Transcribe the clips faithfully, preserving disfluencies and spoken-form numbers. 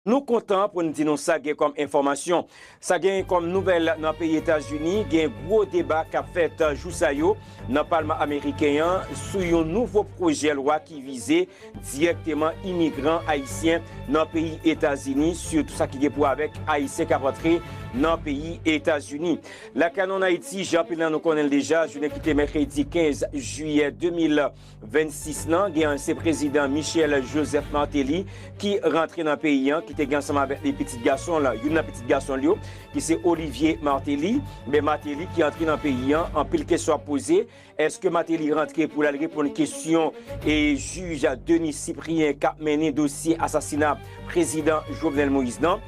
Nou kontan pou n di nou sa gen kòm enfòmasyon. Sa gen kòm nouvèl nan peyi Etazini, gen gwo deba k ap fèt jou sa yo nan Palman ameriken an sou yon nouvo pwojè lwa ki vize dirèkteman imigran ayisyen nan peyi Etazini, sitou sa ki gen pou avèk ayisyen k ap antre nan peyi Etazini. Lakay nou ann Ayiti, jan anpil nan nou konnen l deja, jounen ki te mèkredi kenz jiyè de mil vennsis lan, gen ansyen prezidan Michel Joseph Martelly ki rantre nan peyi an, ki te gen ansanm avèk li pitit gason l, youn nan pitit gason l yo, ki se Olivier Martelly. Men Martelly ki antre nan peyi an, anpil kesyon ap poze. Èske Martelly rantre pou l al reponn kesyon e jij Denis Cyprien k ap mennen dosye asasina prezidan Jovenel Moïse nan?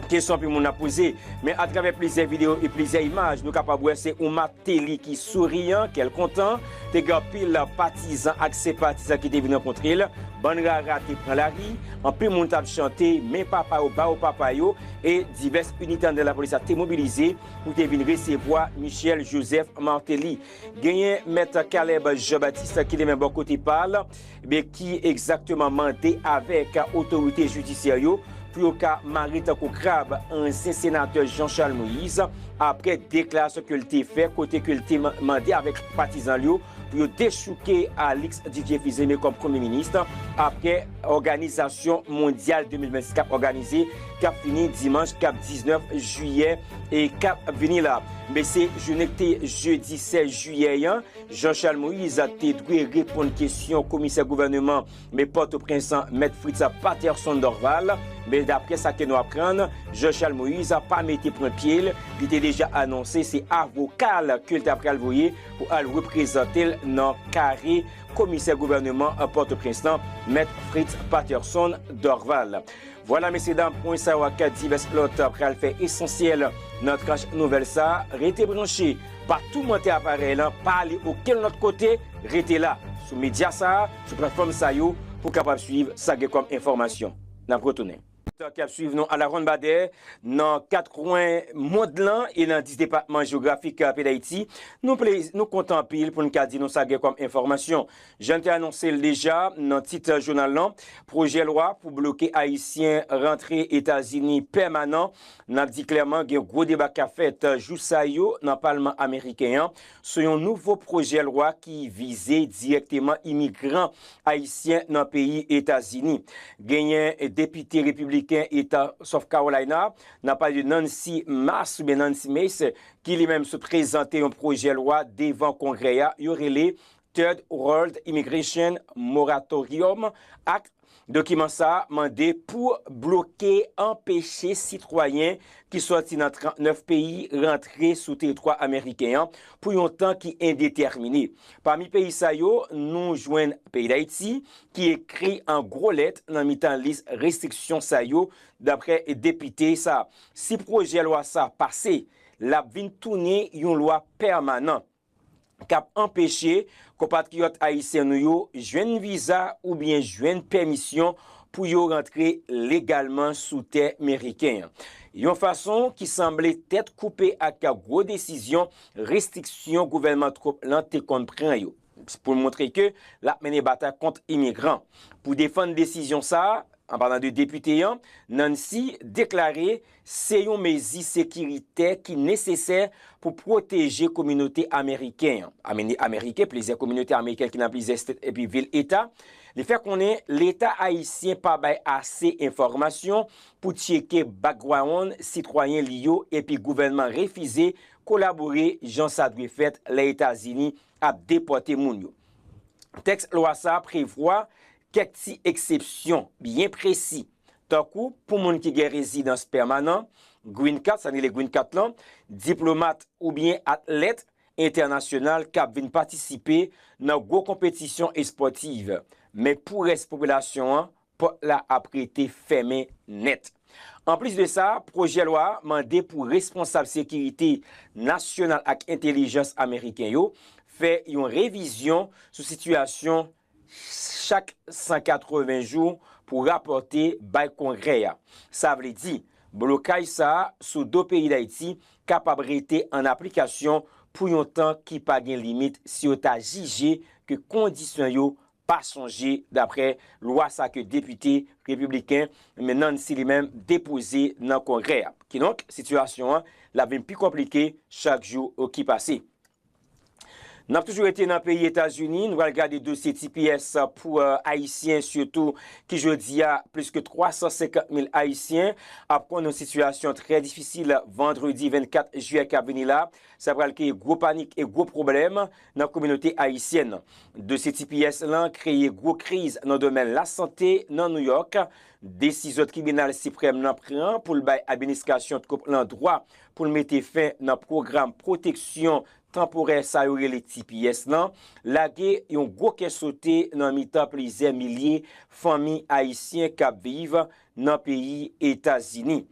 Kesyon anpil moun ap poze. Men atravè plizyè videyo e plizyè imaj, nou kapab wè se yon Martelly ki souriyan, kè l kontan. Te gen anpil patizan ak senpatizan ki te vin rankontre l. Bann rara te pran lari. Anpil moun t ap chante, men papa yo, ba yo papa yo. E divès inite anndan lapolis la te mobilize pou te vin resevwa Michel Joseph Martelly. Genyen Mèt Caleb Jean Baptiste ki li menm bò kote pa l, men ki egzakteman mande avèk otorite jidisyè yo pou yo ka mare tankou krab ansyen senatè Jean Charles Moïse apre deklarasyon ke l te fè kote ke l te ma- mande avèk patizan l yo pou yo dechouke Alix Didier Fils-Aimé kòm premye minis apre òganizasyon mondyal de mil vennsis k ap òganize, k ap fini dimanch k ap diznèf jiyè e k ap vini la. Men se jounen ki te jedi sèz jiyè an, Jean Charles Moïse te dwe reponn kesyon komisè gouvènman men Pòtoprens an, Mèt Fritz Patterson Dorval. Men daprè sa ke nou aprann, Jean Charles Moïse pa mete pwen pye l. Li te deja anonse se avoka l ke l ta pral voye pou al reprezante l nan kare komisè gouvènman Pòtoprens lan, Mèt Fritz Patterson Dorval. Vwala, mesye dam, pwen sa yo ak divès lòt pral fè esansyèl nan tranch nouvèl sa a. Rete branche, pa toumante aparèy lan, pa ale okenn lòt kote, rete la, sou medya sa a, sou platfòm sa yo, pou w kapab swiv sa gen kòm enfòmasyon. N ap retounen. Ki ap swiv nou alawonnbadè nan kat kwen mond lan e nan dis depatman jewografik peyi Dayiti, nou ple- nou kontan anpil pou n ka di nou sa gen kòm enfòmasyon. Jan n te anonse l deja nan tit jounal lan, pwojè lwa pou bloke Ayisyen rantre Etazini pèmanan. N ap di klèman, gen gwo deba k ap fèt jou sa yo nan Palman ameriken an sou yon nouvo pwojè lwa ki vize dirèkteman imigran ayisyen nan peyi Etazini. Genyen depite repibliken eta South Carolina, n ap pale de Nancy Mace oubyen Nancy Mace, ki li menm sot prezante yon pwojè lwa devan Kongrè a, yo rele Third World Immigration Moratorium Act. Dokiman sa a mande pou bloke, anpeche sitwayen ki sòti nan trannèf peyi rantre sou teritwa ameriken an pou yon tan ki endetèmine. Pami peyi sa yo, nou jwenn peyi Dayiti, ki ekri an gwo lèt nan mitan lis restriksyon sa yo, daprè depite sa a. Si pwojè lwa sa a pase, l ap vin tounen yon lwa pèmanan k ap anpeche konpatriyòt ayisyen nou yo jwenn viza oubyen jwenn pèmisyon pou yo rantre legalman sou tè meriken an. Yon fason ki sanble tèt koupe ak gwo desizyon restriksyon gouvènman Trump lan te konn pran yo, pou l montre ke l ap mennen batay kont imigran. Pou defann desizyon sa a, an palan de depite an, Nancy deklare se yon mezi sekiritè ki nesesè pou pwoteje kominote ameriken an. Ameni- Ameriken, plizyè kominote ameriken ki nan plizyè state epi vil eta. Li fè konnen Leta ayisyen pa bay ase enfòmasyon pou tcheke background sitwayen li yo epi gouvènman refize kolabore jan sa dwe fèt lè Etazini ap depòte moun yo. Tèks lwa sa a prevwa kèk ti eksepsyon byen presi, tankou pou moun ki gen rezidans pèmanan, green card, sa n rele green card lan, diplomat oubyen atlèt entènasyonal k ap vin patisipe nan gwo konpetisyon espòtiv. Men pou rès popilasyon an, pòt la ap rete fèmen nèt. Anplis de sa, pwojè lwa a mande pou responsab sekirite nasyonal ak entèlijans ameriken yo fè yon revizyon sou sitiyasyon chak san katreven jou pou rapòte bay Kongrè a. Sa vle di, blokaj sa a sou do peyi Dayiti kapab rete an aplikasyon pou yon tan ki pa gen limit si yo ta jije ke kondisyon yo pa sonje, daprè lwa sa ke depite repibliken Nancy li menm depoze nan Kongrè a. Kidonk, sitiyasyon an l ap vin pi konplike chak jou ki pase. N ap toujou rete nan peyi Etazini, nou pral gade dosye T P S pou Ayisyen, sitou ki jodi a plis ke twa san senkant mil Ayisyen ap konn yon sitiyasyon trè difisil vandredi vennkat jiyè k ap vini la. Sa pral kreye gwo panik e gwo pwoblèm nan kominote ayisyèn nan. Dosye T P S lan kreye gwo kriz nan domèn lasante nan Nouyòk. Desizyon tribinal siprèm nan pran pou l bay administrasyon Trump lan dwa pou l mete fen nan pwogram pwoteksyon tanporè sa yo rele T P S lan lage yon gwo kè sote nan mitan plizyè milye fanmi ayisyen k ap viv nan peyi Etazini.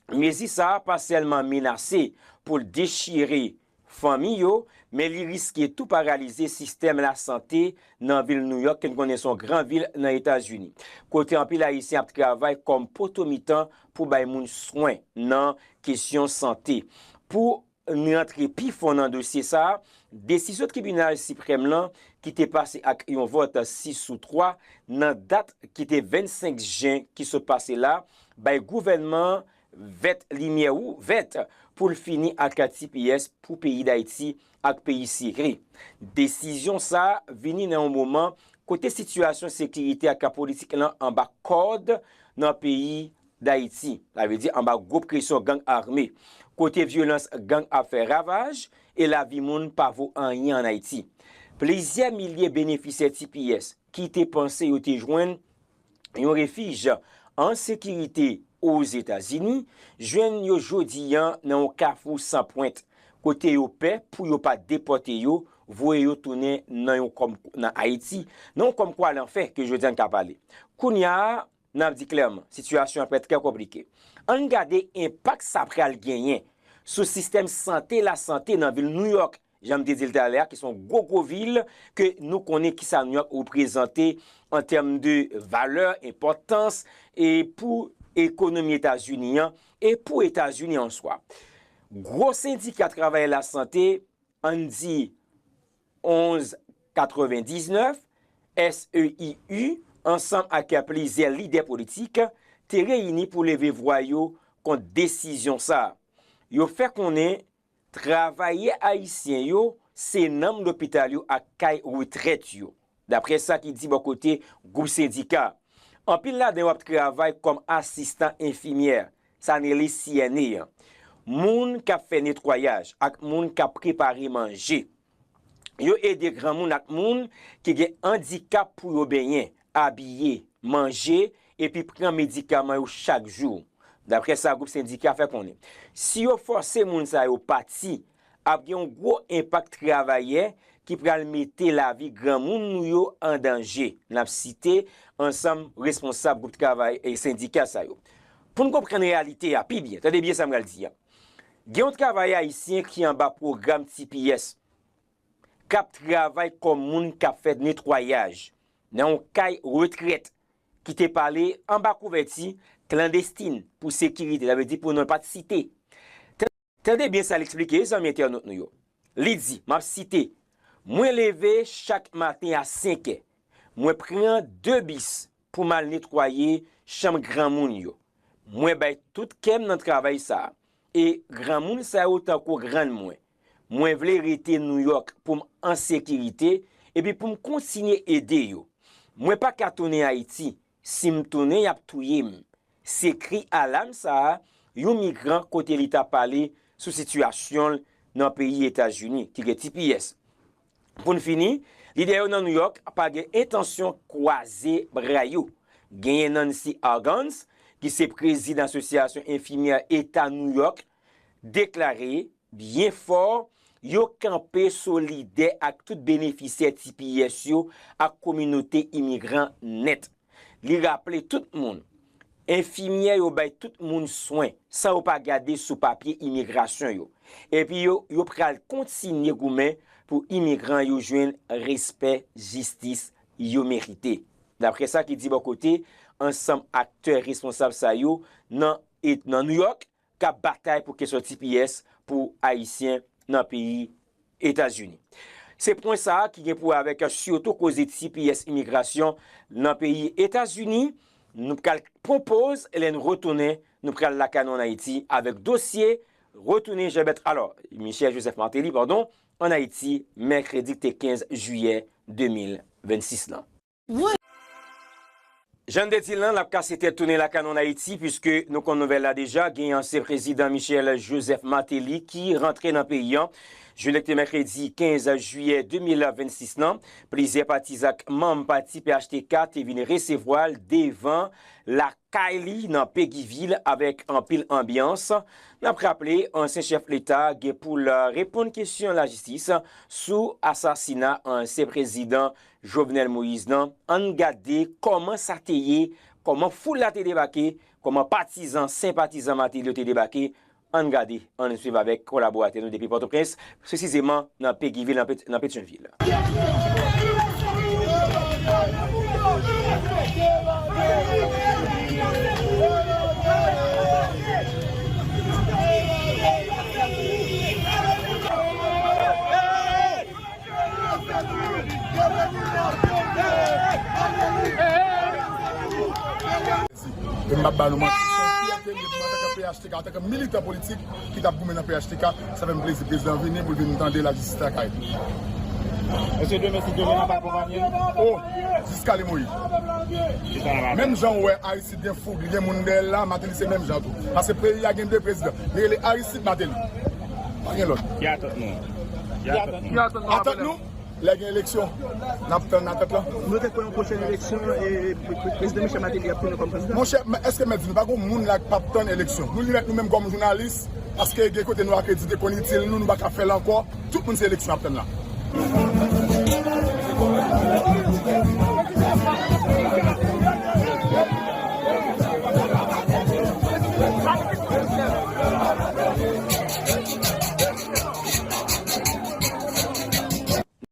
Mezi sa a pa sèlman menase pou l dechire fanmi yo, men li riske tou paralize sistèm lasante nan vil Nouyòk, ke n konnen se yon gran vil nan Etazini, kote anpil Ayisyen ap travay kòm poto mitan pou bay moun swen nan kesyon sante. Pou n rantre pi fon nan dosye sa a, desizyon tribinal siprèm lan, ki te pase ak yon vòt sis sou twa nan dat ki te vennsenk jen ki sot pase la, bay gouvènman vèt limyè ou vèt pou l fini ak T P S pou peyi Dayiti ak peyi Siri. Desizyon sa a vini nan yon moman kote sitiyasyon sekirite ak politik lan anba kòd nan peyi Dayiti, sa vle di anba gwo presyon gang ame, kote vyolans gang ap fè ravaj e lavi moun pa vo anyen ann Ayiti. Plizyè milye benefisyè T P S ki te panse yo te jwenn yon refij an sekirite Ozetazini, jwenn yo jodi a nan yon kafou san pwent, kote yo pè pou yo pa depòte yo, voye yo tounen nan yon kòm, nan Ayiti, nan yon kòmkwa lanfè ke jodi a n ka pale. Kounye a, n ap di klèman, sitiyasyon an prèt trè konplike. Ann gade enpak sa pral genyen sou sistèm sante lasante nan vil Nouyòk, jan m te di l talè a, ki se yon gwo, gwo vil, ke nou konnen kisa Nouyòk reprezante an tèm de valè, enpòtans, e pou ekonomi Etazini an, e pou Etazini an swa. Gwo sendika travayè lasante, ann di onz katrevendiznèf, S E I U, ansanm ak plizyè lidè politik, te reyini pou leve vwa yo kont desizyon sa a. Yo fè konnen travayè ayisyen yo se nanm lopital yo ak kay retrèt yo, daprè sa ki di bò kote gwoup sendika. Anpil ladan yo ap travay kòm asistan enfimyè, sa n rele C N A an, moun k ap fè netwayaj ak moun k ap prepare manje. Yo ede granmoun ak moun ki gen andikap pou yo benyen, abiye, manje, epi pran medikaman yo chak jou, daprè sa gwoup sendika fè konnen. Si yo fòse moun sa yo pati, ap gen yon gwo enpak travayè ki pral mete lavi granmoun nou yo an danje. N ap site ansanm responsab gwoup travay e sendika sa yo. Pou n konprann reyalite a pi byen, tande byen sa m pral di a. Gen yon travayè ayisyen ki anba pwogram T P S, k ap travay kòm moun k ap fè netwayaj nan yon kay retrèt ki te pale anba kouvèti klandestin pou sekirite, sa vle di pou non l pa t site. Tande byen sa l eksplike, zanmi entènot nou yo. Li di, m ap site, mwen leve chak maten a senk è. Mwen pran de bis pou m al netwaye chanm granmoun yo. Mwen bay tout kè m nan travay sa a. E granmoun sa yo tankou grann mwen. Mwen vle rete Nouyòk pou m an sekirite epi pou m kontinye ede yo. Mwen pa ka tounen Ayiti. Si m tounen, y ap touye m. Se kri alam sa a yon migran kote li t ap pale sou sitiyasyon l nan peyi Etazini, ki gen T P S. Pou n fini, lidè yo nan Nouyòk pa gen entansyon kwaze bra yo. Genyen Nancy Argans, ki se prezidan Asosyasyon Enfimyè Eta Nouyòk, deklare byen fò yo kanpe solidè ak tout benefisyè T P S yo ak kominote imigran nèt. Li raple tout moun, enfimyè yo bay tout moun swen san yo pa gade sou papye imigrasyon yo. Epi yo, yo pral kontinye goumen pou imigran yo jwenn respè, jistis yo merite. Daprè sa ki di bò kote ansanm aktè responsab sa yo nan, nan Nouyòk, k ap batay pou kesyon T P S pou Ayisyen nan peyi Etazini. Se pwen sa a ki gen pou wè avèk sitou koze T P S imigrasyon nan peyi Etazini. Nou pral pran poz, lè n retounen, nou pral lakay nou ann Ayiti avèk dosye retounen Jean-Bertrand, alò, Michel Joseph Martelly, padon, ann Ayiti, mèkredi ki te kenz jiyè de mil vennsis lan. Jan n te di l lan, n ap kase tèt tounen lakay nou ann Ayiti, piske nou konn nouvèl la deja, gen ansyen prezidan Michel Joseph Martelly ki rantre nan peyi a. Jounen ki te mèkredi kenz jiyè de mil vennsis lan, plizyè patizan ak manm pati P H T K te vin resevwa l devan lakay li nan Peguy Ville avèk anpil anbyans. N ap raple, ansyen chèf Leta gen pou l reponn kesyon lajistis sou asasina ansyen prezidan Jovenel Moïse nan. Ann gade kòman sa te ye, kòman foul la te debake, kòman patizan, senpatizan Martelly yo te debake. Ann gade, ann swiv avèk kolaboratè nou depi Pòtoprens, presizeman nan Peguy Ville, nan Pet-, nan Petyonvil. E m ap ba nou manti. Se yon fyète m ye pou mwen antanke P H T K, antanke militan politik ki t ap goumen nan P H T K. Sa fè m plezi prezidan vini pou l vin tande lajistis lakay li. Mesye, demen, si Dye vle, n ap akonpanye l. O, jiska li mouri. Menm jan w wè Aristide gen foug, li gen moun dèyè l la, Martelly se menm jan tou. Paske peyi a gen de prezidan. Li rele Aristide, Martelly. Pa gen lòt. Ki atant nou? Ki atant nou? Atant nou? Lè gen eleksyon, n ap tann atant lan. Nou te kwè yon pwochèn eleksyon, e, e, pre-, pre-, prezidan Michel Martelly ap tounen kòm kandida? Monchè, men èske mèt di nou pa gen moun la k p ap tann eleksyon? Nou li mèt nou menm kòm jounalis, paske gen kote nou akredite konn itil nou, nou pa ka fè l ankò. Tout moun se eleksyon ap tann la.